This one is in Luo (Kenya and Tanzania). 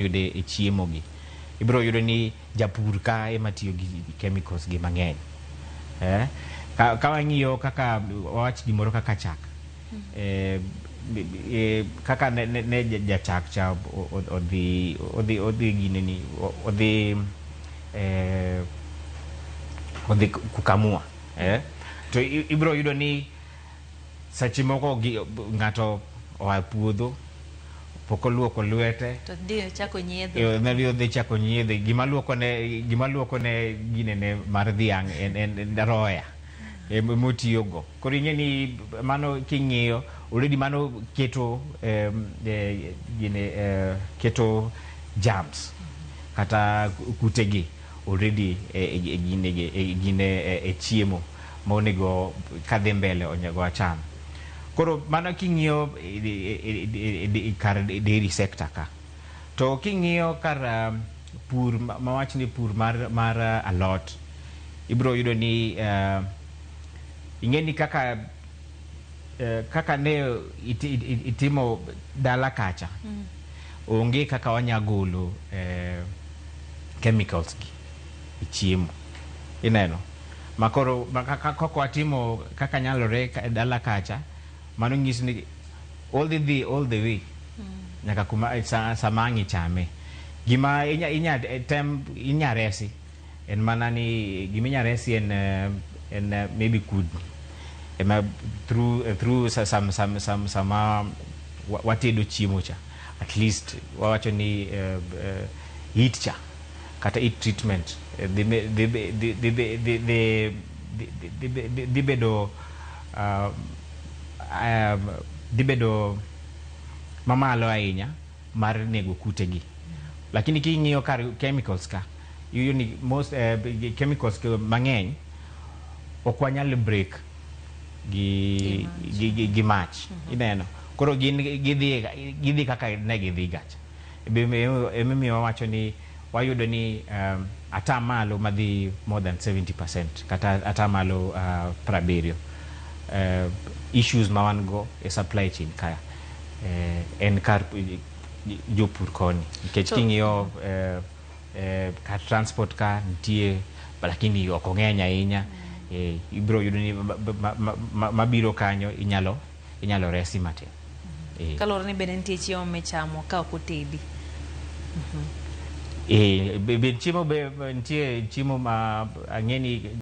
Yude e chiemo gi. Ibiro yudo ni japur ka ema tiyo gi chemicals gi mang'eny. Eh? Ka wang'iyo kaka wawach gimoro kaka chak. Kaka ne jachak cha odhi gine ni odhi kukamua. Eh? To ibiro yudo ni seche moko ng'ato oa e puodho pok oluoko lwete. To dhi chako nyiedho. Ne odhi chako nyiedho. Gima luoko ne ginene mar dhiang' en roya motiyogo. Koro ing'e ni mano king'iyo already mano keto gine keto germs kata kutegi already e gine e chiemo ma onego kadhi mbele onego wacham. Koro mano king'iyo kar dairy sector ka. To king'iyo kar pur mawach ni pur mar alot, ibiro yudo ni ing'e ni kaka ne itimo dala kacha, onge kaka wanya golo chemicals gi e chiemo. Ineno? Makoro kaka watimo kaka nyalore dala kacha, mano nyiso ni odhi dhi all the way nyaka kuma sama ang' ichame. Gima inya tem inya resi en mana ni gima inya resi en maybe kudni ema through sama watedo chiemo cha, at least wawacho ni heat cha kata heat treatment dhi bedo mamalo ahinya mar nego kutegi. Lakini king'iyo kar chemicals ka, iyudo ni most chemicals mang'eny ok wanyal break gi mach. Ineno? Koro gin gidhi kaka ne gidhi gacha. Emomiyo wawacho ni wayudo ni ata malo madhi more than 70% kata ata malo 70 issues ma wan go e supply chain ka en kar jopur koni nikech king'iyo kar transport ka nitie, lakini ok ong'eny ahinya. Ibiro yudo ni mabiro kanyo inyalo resi matin. Kaluwore ni bende nitie chiemo michamo ka ok otedi. Be chiemo be nitie chiemo ma ang'e ni.